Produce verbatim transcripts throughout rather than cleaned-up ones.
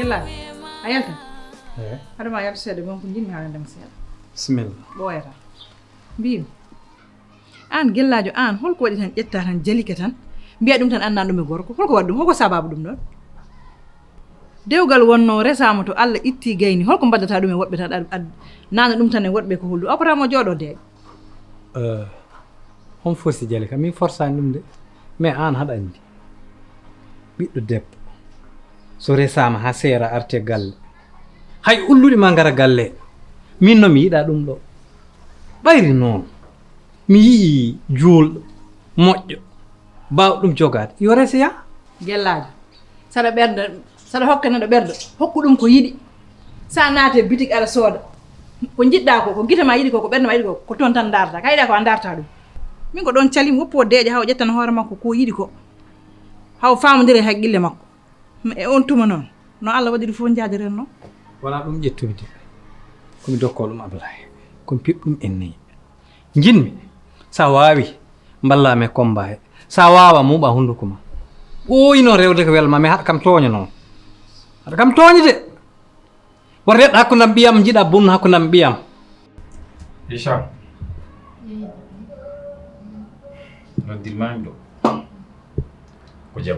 Gellaajo, a yalta. Eyi. Haɗa ma yalta seeɗa, gonko njiɗmi haalande ma seeɗa. Bisimilla. Ɓooyata. Mbiymi, aan gellaajo, aan holko waɗi tan ƴetta tan Jalika tan, mbiya ɗum tan anndaa ɗum e gorko? Holko waɗi ɗum? Holko sababu ɗum ɗon? Dewgal wonno resaama to Allah itti gayni, holko mbaddata ɗum e woɗɓe tan, ad, ad, nana ɗum tan e woɗɓe ko holɗum? Abraham o jooɗo deeƴo. Eh, on forsi Jalika, min forsaani ɗum de. Mais aan haɗa anndi. Ɓiɗɗo debbo, so resaama haa seera arte galle, hay ulluɗi ma ngara galle, min no mi yiɗa ɗum ɗo. Ɓayri noon, mi yi'i juulɗo, moƴƴo, baawɗo ɗum jogaade, yo rese yaha. Gellaajo, saɗa ɓerda, saɗa hokka neɗɗo ɓerda, hokku ɗum ko yiɗi. Sa naate bitik aɗa sooda, ko njiɗɗa ko, ko gite ma yiɗi ko, ko ɓernde ma yiɗi ko, ko toon tan ndarta. Ka yiɗa ko a ndarta ɗum. Min ko ɗon calimi, woppu o deeƴa, haw ƴettan hoore makko ko yiɗi ko. Haw faamodira e haqqille makko. E on tuma noon, no Allah waɗiri fof njaadiren noon. Wonaa ɗum ƴettumi de. Ko mi dokkoo ɗum Ablaye. Ko mi piɓɗum en nii. Njiɗmi, sa waawi, mballaa mi e combat he. Sa waawa, muɓa hunnduko ma. Ɓooyi noon rewde ko welma, mi haɗa kam tooña noon. Haɗa kam tooña de. Wata reɗ hakkunde am ɓiyam, njiɗa bonnu hakkunde am ɓiyam. Hicham. Noddirmaami ɗo. Ko jam.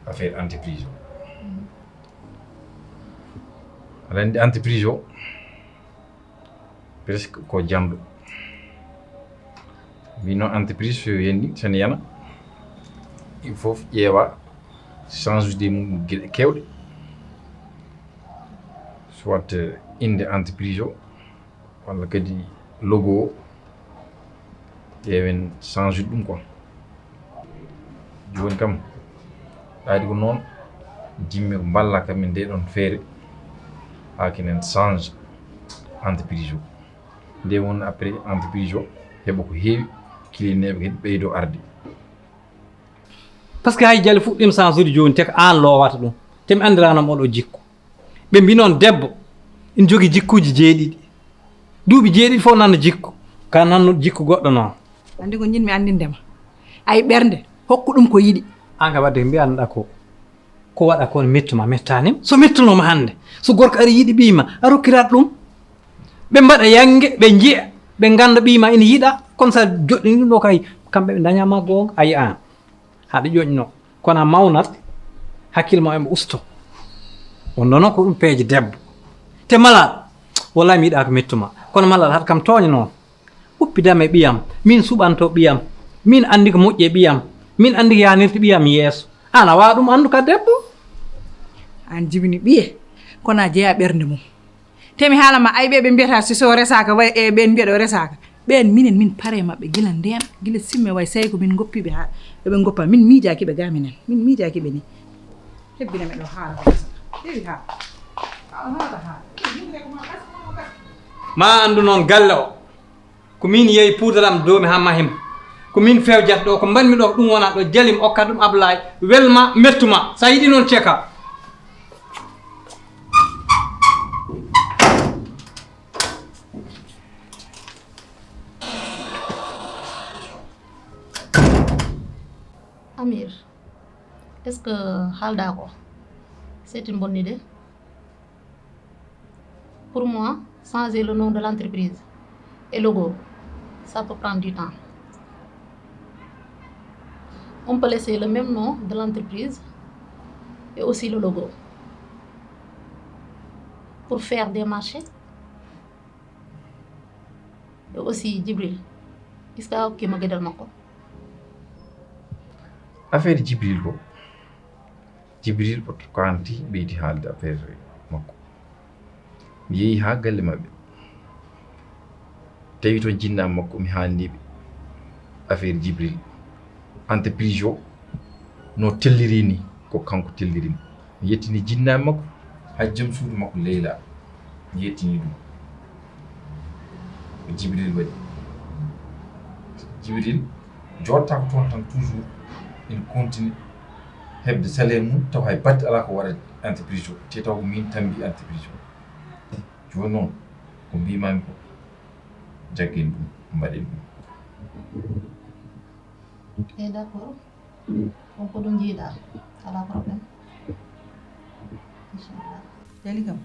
Affaire entreprise o. Aɗa anndi entreprise o, presque ko jamɗo. Mbino entreprise so yenni, so ne yana, il faut ƴeewa, change ude mum geɗe keewɗe. Soit, eh, innde entreprise o, walla kadi logo o, ƴeewen change ude ɗum quoi. Jooni kam, ɗaadi ko noon, jimmi ko mballa kam e nde ɗon feere, haa kenen change entreprise o. Nde won après entreprise o heɓa ko heewi, kilineeɓe kadi ɓeydo arde. Parce que hay jale fuɗɗiima change ude jooni, te ko aan loowata ɗum. Te mi anndirano mo ɗo jikku. Ɓe mbi noon debbo ina jogii jikkuuji jeeɗiɗi. Duuɓi jeeɗiɗi fof nanna jikku. Ka nanno jikku goɗɗo noon. Anndi ko njiɗmi anndinde ma. Ay ɓernde, hokku ɗum ko yiɗi. Aan ka wadde ko mbiyanɗa ko, ko waɗa ko ne mettu ma, mettaani ma. So mettuno ma hannde, so gorko ari yiɗi ɓiy ma, a rokkirat ɗum. Ɓe mbaɗa yannge, ɓe njiya, ɓe ngannda ɓiy ma ina yiɗa, kono sa joɗɗini ɗum ɗo kay, kamɓe ɓe ndaña ma goonga, a yi'aani. Haɗa ƴoƴno. Kono a mawnat, hakkille ma emo usto. On noon ko ɗum peeje debbo. Te malal, wallahi mi yiɗaa ko mettu ma. Kono malal haɗa kam tooña noon. Uppidam e ɓiyam, min suɓanto ɓiyam. Min anndi ko moƴƴi e ɓiyam. Min anndi ko yahnirta ɓiyam yeeso. Aan a waawa ɗum anndu ka debbo. Aan jibini ɓiye, kono a jeyaa ɓernde mum. Te mi haala ma, ay ɓe ɓe mbiyata si so resaaka, way e ɓen mbiyaɗo resaaka. Ɓen minen min pare maɓɓe gila ndeen, gila simme way sayi ko min ngoppiɓe haa ɓe ɓe ngoppa. Min miijaaki ɓe ga minen. Min miijaaki ɓe ni. Hebbina mi ɗo haala ko gasata. Heewi haala. Haala haala haala. Ma anndu noon galle o. Ko min yehi puudaram doomi haa mahim. Ko min fewjata ɗo, ko mbaɗmi ɗo, ko ɗum wona ɗo, jalim okka ɗum Ablaye, welma, mettuma. Sa yiɗi noon ceka. Amir, est-ce que haalda ko c'est une bonne idée? Pour moi, changer le nom de l'entreprise et logo, ça peut prendre du temps. On peut laisser le même nom de l'entreprise et aussi le logo pour faire des marchés. Et aussi Djibril, est-ce que a hokkima geɗal makko? Affaire Djibril ko, Djibril ko kanti ɓeydi haalde affaire makko. Mi yehi haa galle maɓɓe. Tawi toon jinnaaɓe makko, mi haalni ɓe affaire Djibril. Entreprise o no telliri ni, ko kanko telliri mi. Mi yettini jinnaaɓe makko, hay joom suudu makko Leyla. Mi yettini ɗum. Ko Djibril waɗi. Djibril jooɗta ko toon tan toujours, ina continue heɓde salaire mum, taw hay batte alaa ko waɗa entreprise o. Te taw ko min tambi entreprise o. Jooni noon, ko mbimami ko, jaggen ɗum, mbaɗen ɗum. Eyi, d'accord. On ko ɗum njiiɗa, alaa problème. Jali kam,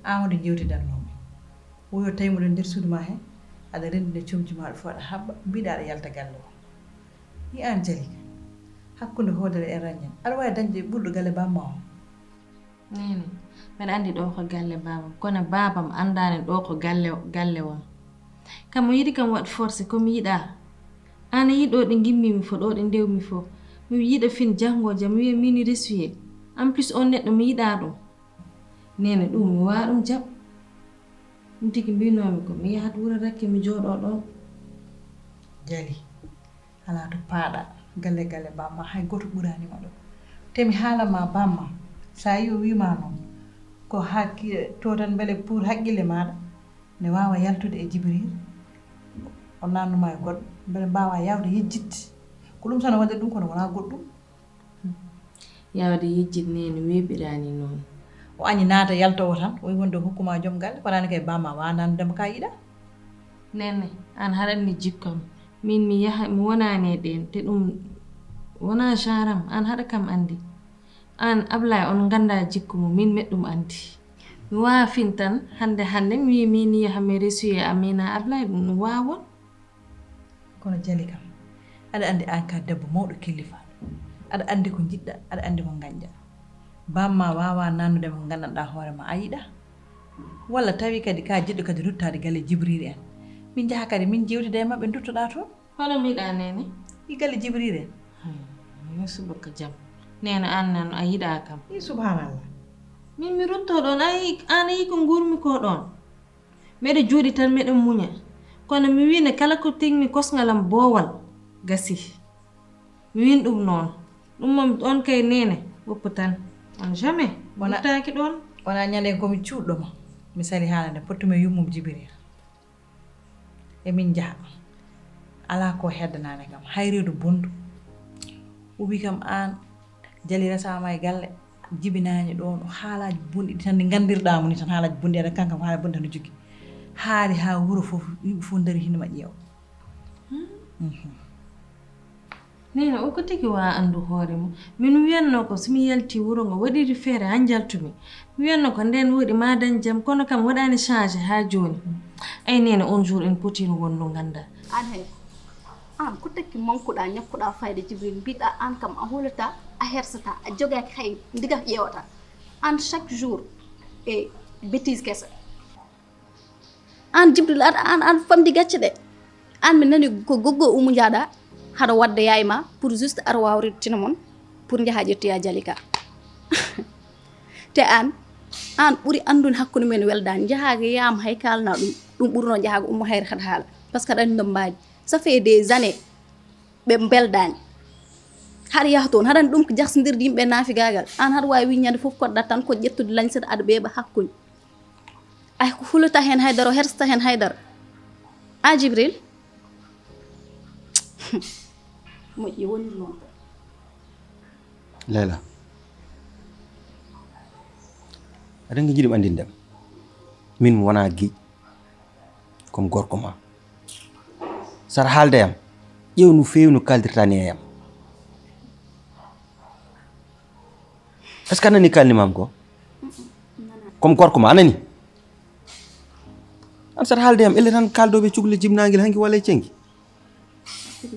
aan wonde njewtidannomi. Wuyo tawi mo ɗon nder suudu ma he, aɗa renndina comci ma ɗo fof aɗa haɓɓa, mbiɗa aɗa yalta galle o. Ni aan Jali kam, hakkunde hoodere e raññan, aɗa waawi dañde ɓurɗo galle bamma o? Nene, mbeɗa anndi ɗo ko galle babam, kono babam anndaani ɗo ko galle, galle wam. Kam o yiɗi kam waɗ forcé ko mi yiɗa. Aan a yiɗo ɗo ɗi ngimmimi fof, ɗo ɗi ndewmi fof. Mi yiɗa fin janngo jam, mi wiya min resuye. En plus, on neɗɗo mi yiɗa ɗum. Nene, ɗum mi waa ɗum jaɓ. Ɗum tigi mbinoomi ko mi yahat wuro rakke, mi jooɗo ɗon. Jali, alaa to paaɗa, galle galle bamma, hay gooto ɓuraani ma ɗo. Te mi haala ma bamma, so a yi o wii ma noon, ko hakki to tan mbele pour haqqille maaɗa, ne waawa yaltude e Jibril, o naatnu ma e goɗɗo, mbele mbaawa yaawde yejjitde. Ko ɗum tan o waɗata ɗum, kono wonaa goɗɗum. Yaawde yejjitde nene weeɓiraani noon. O añi naata yaltoowo tan, o wi wonde o hokkuma joom galle, kono aan kay bamma waawa naatnude mo ka yiɗa. Nene, aan haɗat ni jikkam. Min mi yaha, mi wonaani e ɗeen, te ɗum wonaa genre am, aan haɗa kam anndi. Aan Ablaye on ngannda jikku mum, min meɗ ɗum anndi. Mi waawa fin tan, hannde hannde mi wi min yaha mi resuye Amina Ablaye, ɗum ɗum waawon. Kono Jali kam, aɗa anndi aan ka debbo mawɗo killifaaɗo. Aɗa anndi ko njiɗɗa, aɗa anndi ko ngañɗa. Bamma waawa naatnude ma ko nganndanɗaa hoore ma a yiɗa. Walla tawi kadi ka jiɗɗo kadi ruttaade galle Jibril en. Min njaha kadi min jewtida e maɓɓe nduttoɗaa toon. Hono mbiɗa nene? I galle Jibril en. Hmm, yo suba ko jam. Nene aan nan a yiɗa kam. I subhanallah. Min mi rutto ɗoon, a yi, aan a yi ko nguurmi ko ɗoon. Meɗe jooɗi tan, meɗe muña. Kono mi wiine kala ko teŋmi kosngal am boowal, gasi. Mi wiin ɗum noon. Ɗum moom ɗoon kay nene, woppu tan. On jamais. Wona, ruttaaki ɗoon. Wona ñande ko mi cuuɗɗo ma. Mi sali haala nde, pottumi e yummum Jibril. E min njaha. Alaa ko heddanaani kam. Hay reedu bondu. O wi kam aan, Jali resaama e galle, jibinaani ɗoon, haalaaji bonɗi ɗi tan ndi nganndirɗaa mo ni tan, haalaaji bonɗi aɗa kankam, haalaaji bonɗi tan no jogii. Haali haa wuro fof, yimɓe fof ndari hino ma ƴeewa. Hmm. Mhm. Nene, o ko tigi wa anndu hoore mum. Min wiyannoo ko so mi yalti wuro ngo, waɗiri feere haa njaltumi. Mi wiyannoo ko ndeen woɗi ma dañ jam, kono kam waɗaani changé haa jooni. Ay nene, on jour en potino wonno ngannda. Aan he, aan ko tekki mankuɗaa, ñakkuɗaa fayda Jibril, mbiɗa aan kam a hulataa, a hersataa, a jogaaki hay ndiga ƴeewata. Aan chaque jour e bêtise kese. Aan Jibril, aɗa, aan, aan famdi gacce ɗe. Aan mi nani ko goggo Umu Njaɗa, haɗa wadda yaay ma, pour juste aɗa waawa ruttina mon, pour njaha ƴettoya Jalika. Te aan, aan ɓuri anndude hakkunde men weldaani. Njahaaka yaam hay kaalna ɗum, ɗum ɓurno njahaaka Ummu Hayri haɗa haala. Parce que aɗa anndi no mbaaji. Ça fait des années, ɓe mbeldaani. Haɗa yaha toon, haɗa anndi ɗum ko jaksondirde yimɓe naafigaagal. Aan haɗa waawi wiññande fof koɗɗa tan ko ƴettude lañset aɗa ɓeeɓa hakkunde. Ay, ko hulata heen haydara, o hersata heen haydara. A Jibril? Moƴƴi, wonir noon. Leila, aɗa ngi jiɗi anndinde am. Min mi wonaa giiƴ, comme gorko ma. Sara haalde yam, ƴeew no feewi no kaaldirta ni e yam. Est-ce que a nani kalni mam ko? Comme gorko ma, a nani? An sat haalde yam, elle tan kaaldoɓe cukalel jibnagel hanki walla e cengi.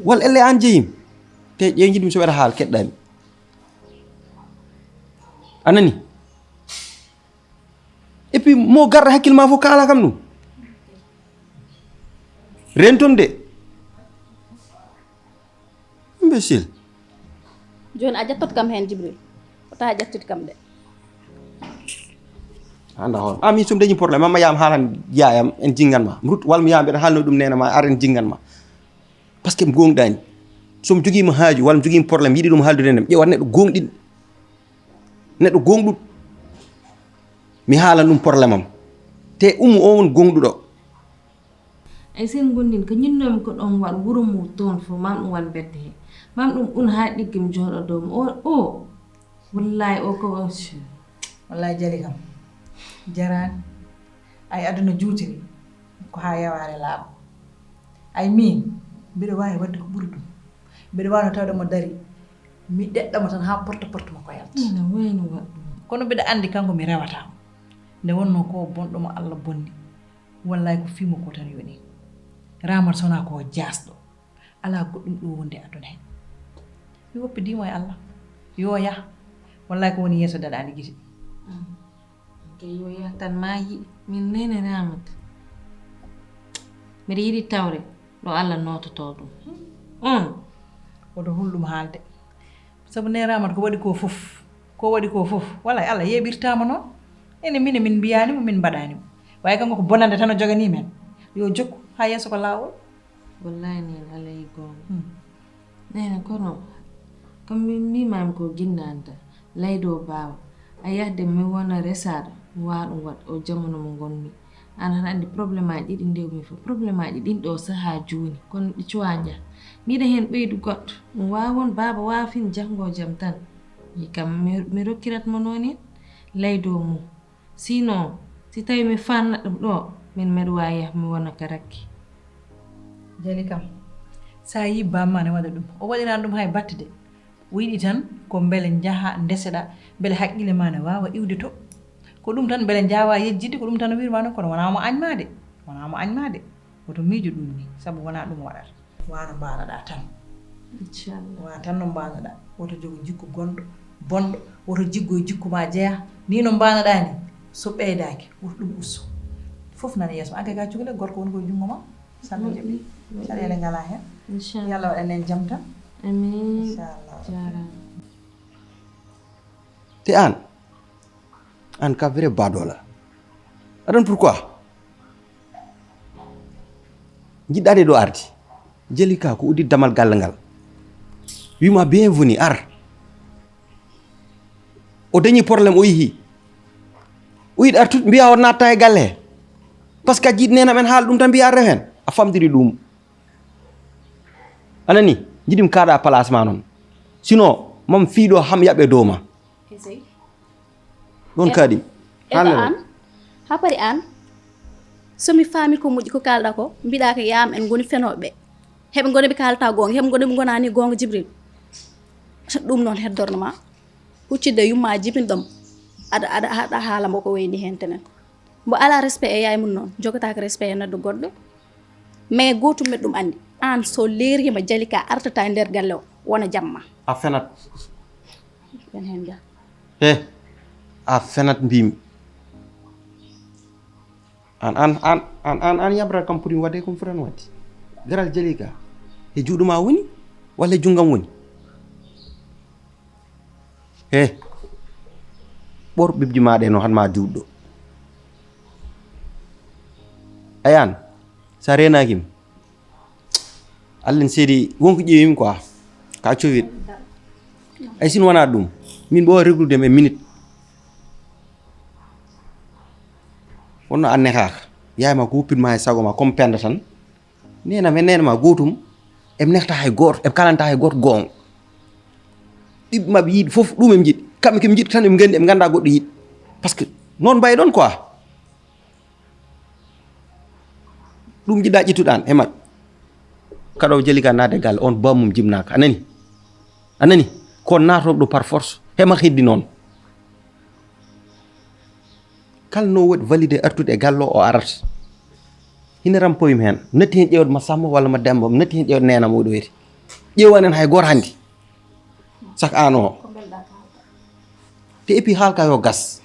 Walla elle an jeyim. Te ƴeew jiɗmi so ɓeɗa haal keɗɗami. A nani? Et puis mo garɗa hakkille ma fof kaala kam ɗum. Rentum de. Imbécile. Jooni a ƴettat kam heen, Jibril? Wota a ƴettit kam de. Anda hoore. Ami sum dañi problème, amma yam haalan yaayam en jingan ma. Mi rut walla mi yaha mbeɗa haalno ɗum nena ma ar en jingan ma. Parce que mi gonɗani. So mi jogiima haaju walla mi jogiima problème yiɗi ɗum haaldude nem, ƴewat neɗɗo gonɗiɗo. Neɗɗo gonɗuɗo. Mi haalan ɗum problème am. Te Umu o won gonɗuɗo. Ay sen ngonnin ko ñinnoomi ko ɗon waɗ wuro mum toon fof, mam ɗum waɗ mbedde he. Mam ɗum un haa ɗiggi mi jooɗo dow mo. O, o. Wallahi o ko o. Wallahi Jali kam. Jaraani. Ay aduna juutiri. Ko haa yawaare laaɓa. Ay miin, mbiɗo waawi waɗde ko ɓuri ɗum. Mbiɗo waawi no tawde mo dari. Mi ɗeɗɗa mo tan haa porte porte makko yalta. Ina wayno waɗ ɗum. Kono mbiɗa anndi kanko mi rewataa mo. Nde wonnoo ko bonɗo mo Allah bonni, wallay ko fii mo ko tan yoni. Ramat sonaa ko jaasɗo. Alaa goɗɗum ɗo wonde aduna heen. Mi woppidii mo e Allah. Yo yah. Wallay ko woni yeeso daɗaani gite. Ke yo yah tan ma yiɗi. Min nene Ramat. Mbiɗa yiɗi tawre ɗo Allah noototoo ɗum. On. Woto hul ɗum haalde. Sabu nene Ramat ko waɗi ko fof. Ko waɗi ko fof. Wallay Allah yeeɓirtaama noon. Ene min min mbiyaani mo min mbaɗaani mo. Waaye kanko ko bonande tan o joganii men. Yo jokku haa yeeso ko laawol. Wallahi nene alay goonga. Nene kono kam min mbimami ko ginnanta laydo baaba a yahde mi wona resaaɗo mi wawa ɗum waɗ o jamanu mo ngonmi an hana andi problème aji ɗiɗi ndewmi fof problème aji ɗin ɗo saha joni kono ɗi cuwa jah mbiɗa hen ɓeydu goɗɗo ɗum wawa won baaba wawa fin janngo jam tan mi kam mi rokkirat mo noon hen laydo mum Sinon, si tawii mi faannat ɗum ɗoo, miin mbeɗa waawi yah mi wona ka rakke. Jali kam, so a yii baam maa ne waɗa ɗum, o waɗiraani ɗum hay batte de. O yiɗi tan ko mbele njahaa ndeseɗaa, mbele haqqille maa ne waawa iwde to. Ko ɗum tan mbele njaawaa yejjitde, ko ɗum tan o wiiri maa noon, kono wonaa omo añ maa de, wonaa omo añ maa de. Woto miijo ɗum ni, sabu wonaa ɗum o waɗata. Wano mbaanoɗaa tan. Inchallah. Wano tan no mbaanoɗaa. Woto jogo jikku gonɗo, bonɗo, woto jiggo e jikku ma jeya. Ni no mbaanoɗaa ni, so ɓeydaaki, woto ɗum usto. Fof nana yeeso ma. An kay ka cukalel gorko woni koye junngo ma. Salla jaɓi. Caɗeele ngalaa heen. Inchallah. Yo Allah waɗan en jam tan. Amin. Inchallah. Jarama. Te an, an ka vrai badola. Aɗon pourquoi? Jiɗɗaade ɗo ardi. Jeli ka ko uddi damal galle ngal. Wima bienvenue ar. O dañi problème o yihi. O yiɗi artude mbiya o natta e galle he. Parce que a jiɗ nenam en haala ɗum tan mbiya arre hen. A famdiri ɗum. Anani, jiɗim kaɗa place ma noon. Sinon, mam fiiɗo ham yaɓe dow ma. Ɗon kadi. Ega an, hapari an, so mi faami ko moƴƴi ko kaalɗa ko, mbiɗa ko yam en ngoni fenooɓe. Heɓe ngoni ɓe kaalata goonga, heɓe ngoni ɓe ngonani goonga Jibril. Ɗum noon heddorno ma. Huccidde yumma a jibin ɗom. Aɗa aɗa haɗa haala mbo ko wayni heen tenen. Mbo alaa respect e yaay mum noon, jogotaako respect e neɗɗo goɗɗo. Mais gootum men ɗum anndi, aan so leeriima Jalika artata e nder galle o, wona jamma. A fenat. Ɓen heen ga. He, a fenat mbimi. Aan aan aan aan aan aan yabra kam pour mi waɗde comme fran waɗde. Garal Jalika, he juuɗo ma woni walla he junngam woni? He, ɓor ɓiɓji ma ɗe no hatma diwɗo. Ayan, sa renaki mi. Allen seedi wonko ƴeewimi quoi. Ka cowit. Ay sin wona ɗum. Min ɓo reglude mi e minute. Wonno annetaka. Yaay ma ko wuppit ma e sago ma comme penda tan. Nena men nena ma gotum. Em nefta hay goto, em kalanta hay goto gonga. Ɓiɓɓe maɓɓe yiɗi fof ɗum em jiɗi. Kamɓe keɓe jiɗi tan em gandi em ganda goɗɗo yiɗi. Parce que noon mbayi ɗon quoi. Ɗum jiɗɗa ƴettuɗan e maɓɓe. Kaɗo jeli ka naade galle on bamum jibnaka anani. Anani. Ko naatoɓe ɗo par force. Hema heddi noon. Kala no waɗi validé artude e galle o o arat. Hina ram poyim heen natti heen ƴeewde ma Samba walla ma Demba natti heen ƴeewde neenam o ɗoyti. Ƴeewanen hay gooto hanndi. Sak aan o. Te et puis haalka yo gas.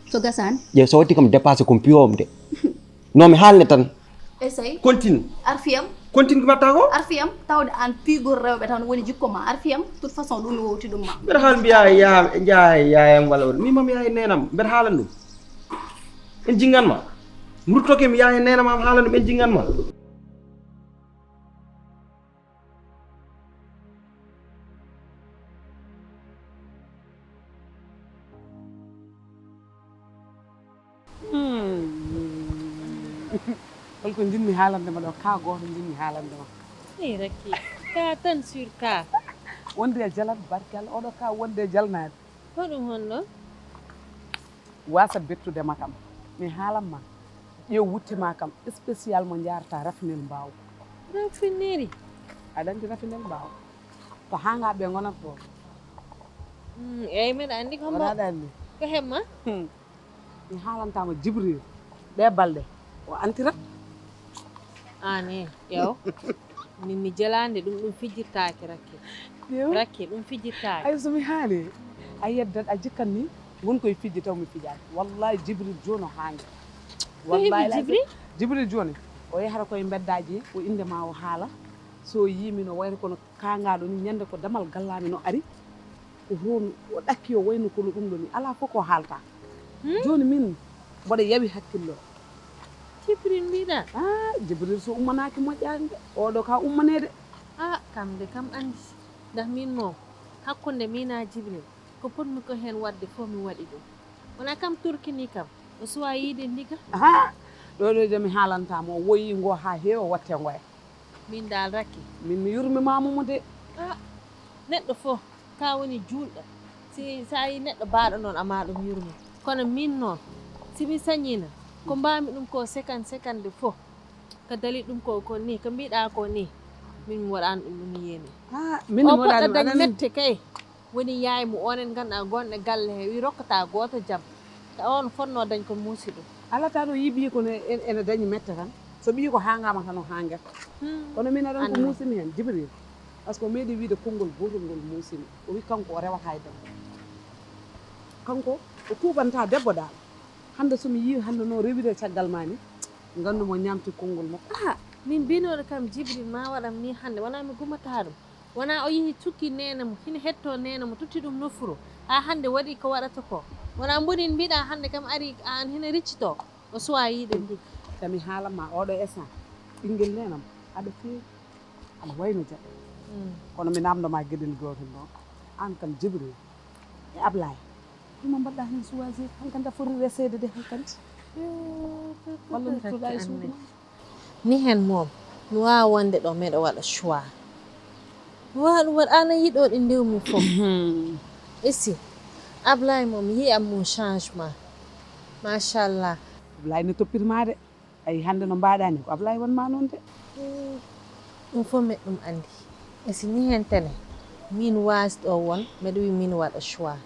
So gasaani. Ƴeew so watti kam dépassé kom piyoom de. No mi haalne tan. Essaye. Continue. Ar fiyam. Continue ko mbatta ko? Ar fiyam tawde an pigol rewɓe tan woni jikko ma ar fiyam toute façon ɗum mi wowti ɗum ma. Mbeɗa haal mbiya ya jaa yayam walla mi mam yaye nenam mbeɗa haalan ɗum. En jingan ma. Mi ruttoke mi yaye nenam am haalan ɗum en jingan ma. Holko njiɗmi haalande ma ɗo ka gooto njiɗmi haalande ma. Ey rakki ka tan sur ka. Wonde e jalat barke Allah oɗo ka wonde e jalnaade. Hoɗum honno? Wasa bettude ma kam mi haalan ma ƴeew wutte ma kam spécial mo jarata rafinel mbaaw. Rafineri? Aɗa andi rafinel mbaaw. Ko hanga ɓe gonata ɗo. Mm, eyyi mbeɗa andi ko mbo. Aɗa andi. Ko hemma? Mi haalantama Jibril, ɗe balɗe o antirat. Ane, ƴeew. Min mi jelaande ɗum, ɗum fijirtaake, rakke. Rakke, ɗum fijirtaake. Ay, so mi haali, a yeddat, a jikkan ni won koye fijji taw mi fijaani. Wallahi, Jibril jooni o haange. Wallahi, Jibril? Jibril jooni o yahata koye mbeddaaji, o innde ma o haala. So yii min o wayra kono kaangaaɗo ni, ñande ko damal gallami no ari, ko hoon o ɗakki o wayno kono ɗum ɗo ni, alaa fof ko haalta. Jooni min mboɗo yawi hakkillo. Jibril mbiɗa? Ah, Jibril so ummanaaki moƴƴaani de, oɗo ka ummaneede. Ah, kam de kam anndi. Ndax min moom, hakkunde mina Jibril, ko potmi ko heen waɗde fof mi waɗi ɗum. Wona kam turkini kam, o suwa yiide ndiga. Ha, ɗo ɗo de mi haalanta mo, o woyi ngo haa heewa watte ngoya. Min daal rakke. Min mi yurmi mamu mo de. Ah, neɗɗo fof ka woni juulɗo. Si sa yi neɗɗo baaɗo noon ama ɗum yurmi. Kono min noon, si mi sañina, ko mbami ɗum ko sekan sekande fof. Ka dali ɗum ko ko ni, ko mbiɗa ko ni. Min mi waɗani ɗum ɗum yéene. Ah, min O mi waɗani poɗɗo dañ ɗum. Mette kay. Woni yaay mo onen ganduɗa gonɗe galle he wi rokkata goto jam. Ka on fonno dañ ko muusi ɗum. Alata ɗo yiɓi kono en- ene dañi mette tan. So ɓiyi ko hangama tan o hanguer. Kono min aɗan ko muusimi hen Jibril. Par ce que o meeɗi wiide konngol gotol ngol muusimi. O wi kanko o rewata e debbo. Kanko o tuubanta debbo dal. Hande so mi yii hande no rewire caggal ma ni, gandu mo ñamti konngol makko. Ah, min mbinoɗo kam Jibril ma waɗam ni hande, wona mi gumata ɗum. Wona o yehi cukki nene mo, hina hetto nene mo, totti ɗum nofuru. Ha hande waɗi ko waɗata ko. Wona mbonin mbiɗa hande kam ari an hina riccito. O suwa yiide ndi. Kami haalama oɗo instant ɓinguel nenam aɗa feewi, aɗa wayno jaɓe. Kono mi namdoma gueɗel gotel noon, an kam Jibril e Ablaye, himo mbaɗɗa hen choisir? Hankadi a foti resede de hankadi. Walla duttoɗa e suudu ma. Ni hen moom mi wawa wonde ɗo meɗo waɗa choix. Mi wawa ɗum waɗa, ana yiɗo ɗi ndewmi fof. Isi, Ablaye moom yi'am mum changement. Machallah. Ablaye ne toppitma de. Ayi hande no mbaɗani ko Ablaye wonma noon de. Ɗum fof meɗ ɗum andi. E si ni hen tene min waasi ɗo won meɗo wi min waɗa choix.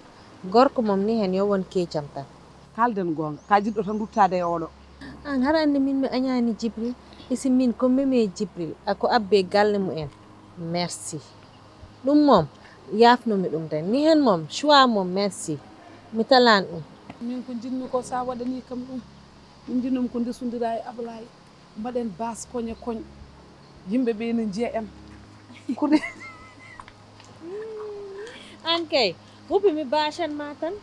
Gorko mom ni hen yo won keecam tan. Kalden gonga, ka jiɗɗo tan ruttade e oɗo. An hara andi min mi añani Jibril. E si min ko meme Jibril ako abbe galle mu en. Merci. Ɗum mom yafnomi ɗum tan ni hen mom choix mom merci. Mi talan ɗum. Min ko jinmi ko sa waɗani kam ɗum. Min jinnomi ko ndesodira e Ablaye. Mbaɗen bas koñe koñ. Yimɓe ɓe ne njiya en. Kude. An kay wuppi mi bacan ma tan.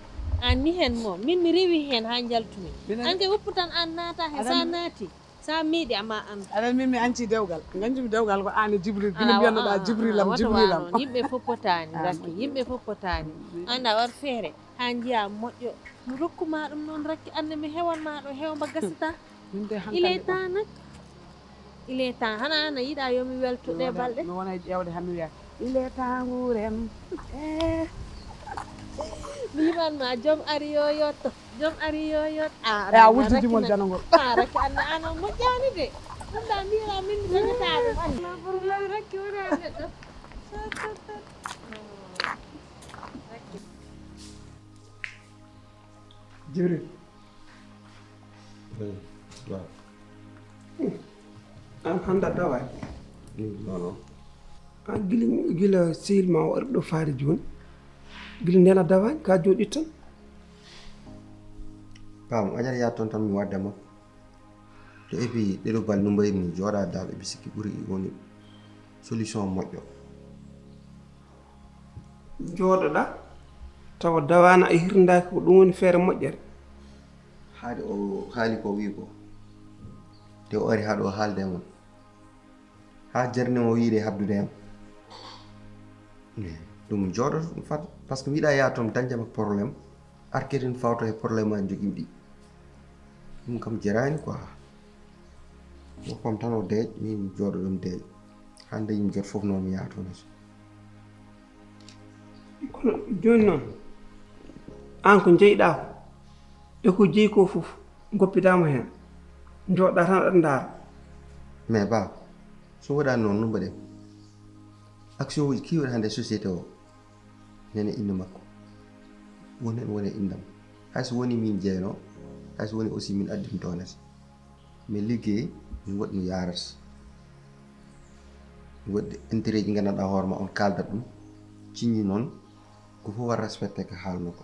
An ni hen mo min mi rewi hen ha jaltumi. An kay wuppu tan an naata hen sa naati. Sa miiɗi ama an. Aɗan min mi anci dewgal, ganjumi dewgal ko an e Jibril bino mbiyannoɗa Jibrilam Jibrilam. Yimɓe fof potani rakki, yimɓe fof potani. Anda war feere ha jiya moƴƴo. Mi rokkuma ɗum noon rakki, ande mi hewan ma ɗo hewba gasata. Ile tan nak. Ile tan hana ana yiɗa yomi welto ɗe balɗe. Mi wona ƴewde hami wiya ile tan nguren. Eh. Mi yiman ma joom ari yo yotto. Joom ari yo yotto. A e a wujjidi mon janogol. A rakki ande an on moƴƴani de. Ɗum ɗa mbira min mi dañata ɗum ande. Rakki wona neɗɗo. Jibril. An hannde a dawaani? Nono. An gila gila sehil ma o ari ɗo faare jooni. Gila ndeen a dawaani ka jooɗi tan. Pam añata yaa toon tan mi wadda makko. To epi ɗeɗo bal no mbayi mi jooɗa dal eɓe sikki ɓuri woni solution moƴƴo. Jooɗoɗa tawa dawaana a hirndaaki ko ɗum woni feere moƴƴere. Haade o haali ko wii ko te o ari haɗo haalde e mon haa jarni o yiide habdude yam. Ɗum jooɗoto ɗum fat par ce que mbiɗa yaha toon dañjama problème arketin fawto e problème aji jogiimi ɗi. Ɗum kam jeraani quoi. Woppam tan o deeƴ min jooɗo ɗum deeƴ hannde yim jot fof noon mi yaha toon. Kono jooni noon aan ko njeyɗaa ko e ko jeyi ko fof goppidama heen. Jooɗɗa tan aɗa ndaara. Mais baaba so waɗaani noon no mbaɗen? Action uji keewɗi hannde e société o nene innde makko, won heen woni e inndam. Hay so woni min jeyno, hay so woni aussi min addinto nati. Mais liggey, mi waɗi no yarata. Mi waɗi intérêt ji gandanɗa hoore ma on kaldat ɗum. Cinni noon, ko fof waɗa respecté ko haalno ko.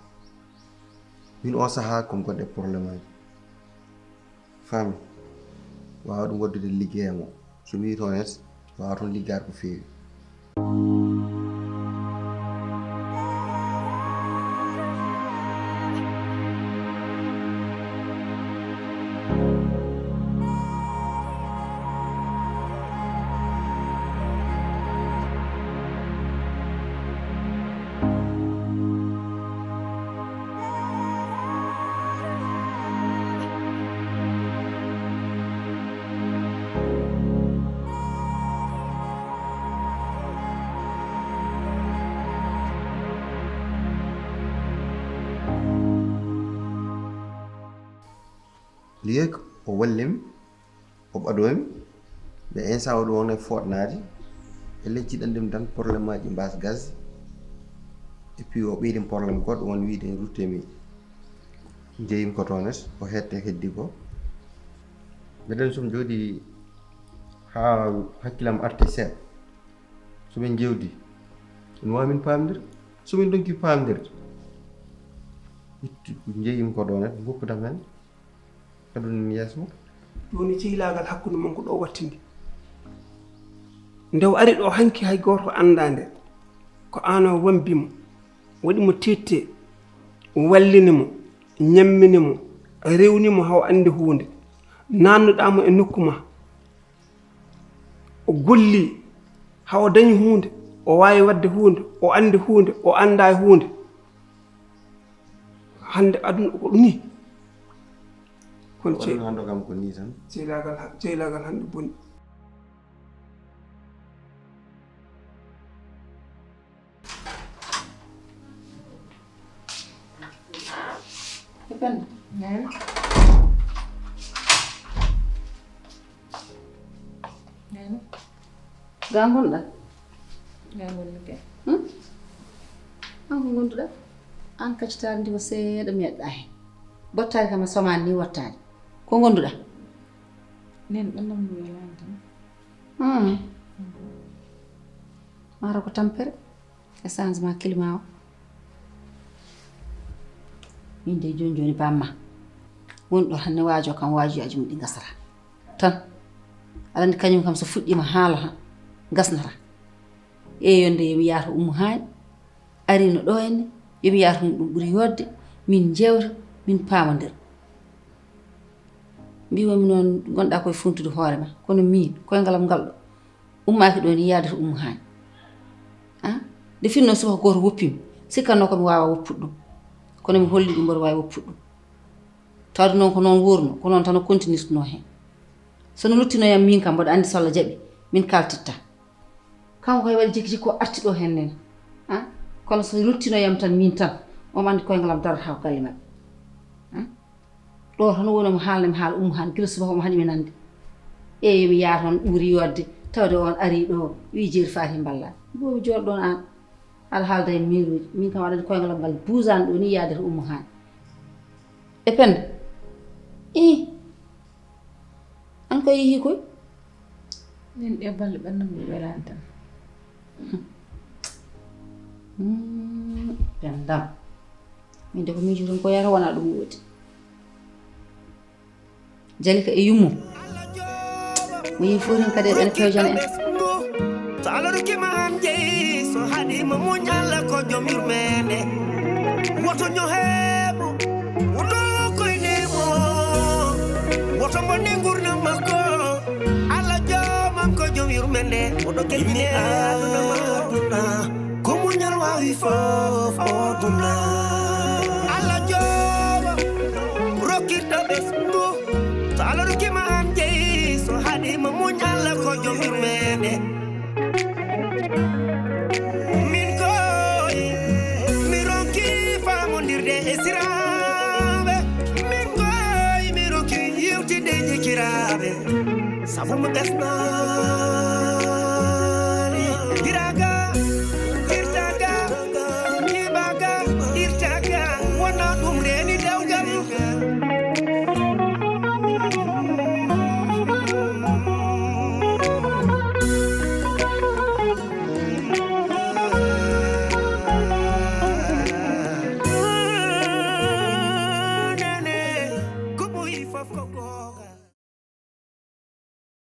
Min o saha ko goɗɗe problème aji. Fami, wawa ɗum waddude liggeyam o. So mi wi toon et, wawa toon liggaade ko feewi. Liek o wallimi, o ɓaɗomi, mais instant oɗo wonno e fooɗnaade e ley jiɗanɗemi tan problème aji mbas gaz. Et puis o ɓeydim problème goɗɗo won wiide en ruttemi. Jeyimi ko toon et o hette heddi ko. Mbeɗen sum jooɗi haa hakkilam arti seeɗa. So min jewdi, ene wawi min pamdir. So min donki pamdirde, itti jeyimi ko ɗo net goppudam hen. Aduna yeeso. Joni ceylaagal hakkunde mon ko ɗo wattindi. Nde o ari ɗo hanki hay gooto anndaa nde. Ko aan o wambi mo, waɗi mo tette, wallini mo, ñammini mo, rewni mo haa o anndi huunde. Naannuɗaa mo e nokku ma. O golli haa o dañi huunde, o waawi waɗde huunde, o anndi huunde, o anndaa e huunde. Hannde aduna ko ɗum ni. Kono ce- Waɗano hannde kam ko ni tan. Ceylaagal ha- ceylaagal hannde boni. E Penda. Naam. Naam. Ga ngonɗa? Ga ngonmi kay. Hmm? An ko ngonduɗa? An kaccitaari ndi ko seeɗa mi yeɗɗa hen. Bottaari kam a somaani ni wattaani. Ko ngonduɗa? Nen ɓannam mo welaani tan. Hmm. Mara ko tampere e changement climat o. Min de joni joni bamma woni ɗo hanne waajo kam waajuyaji mum ɗi gasata tan. Aɗa andi kañum kam so fuɗɗima haala tan gasnata. E yonde yomi yaata ummu haani arino ɗo henne yomi yaata ɗum ɗum ɓuri yodde min jewta min paamodira. Mbiwami noon gonɗa koye funtude hoore ma kono min koyngalam ngal ɗo ummaaki ɗo ni yaade to ummu haani. Ah, nde finno subaka gooto woppimi sikkanno ko mi waawa woppude ɗum kono mi holli ɗum mboɗo waawi woppude ɗum. Tawde noon ko noon wuurno ko noon tan o continirtuno heen. So no luttinoyam min kam mboɗo anndi so Allah jaɓi min kaltitta. Kanko kay waɗi jikki jikki o arti ɗo heen nene. Ah, kono so luttinoyam tan min tan omo anndi koyngalam darata ko galle maɓɓe. Ah, ɗo tan woni omo haalna mi haala ummu haani gila subaka omo haɗi mi nande. Eyi yomi yaha toon ɓuri yodde tawde on ari ɗo wi jeeri faati mballa. Mbomi jooɗo ɗon aan aɗa haalda e miiruuji min kam aɗa andi koyngalam ngal buusaani ɗo ni yaade to ummu haani. E Penda. I an koye yehi koy? Min ɗe balɗe ɓannam mi welaani tan. Pendam. Min de ko miijo tan ko yata wona ɗum woodi. Jalika e yummu mo yehi fof tan kadi eɗen pewjana en. So alarukima an jeyi so haɗima muñ Allah ko joom yurmende. Woto ñohemo woto koynemo. Woto bonde gurdam makko. Allah joomam ko joom yurmende. Oɗo keɓine aduna makko. Ko muñal wawi fof o duna. Allah jooma rokkirta ɓesngu. So Allah rokkima an jeyi so haɗima muñ Allah ko joom yurmende. Min koy mi ronki famondirde e siraɓe. Min koy mi ronki yewtide jikiraɓe. Sabu mo ɓesna.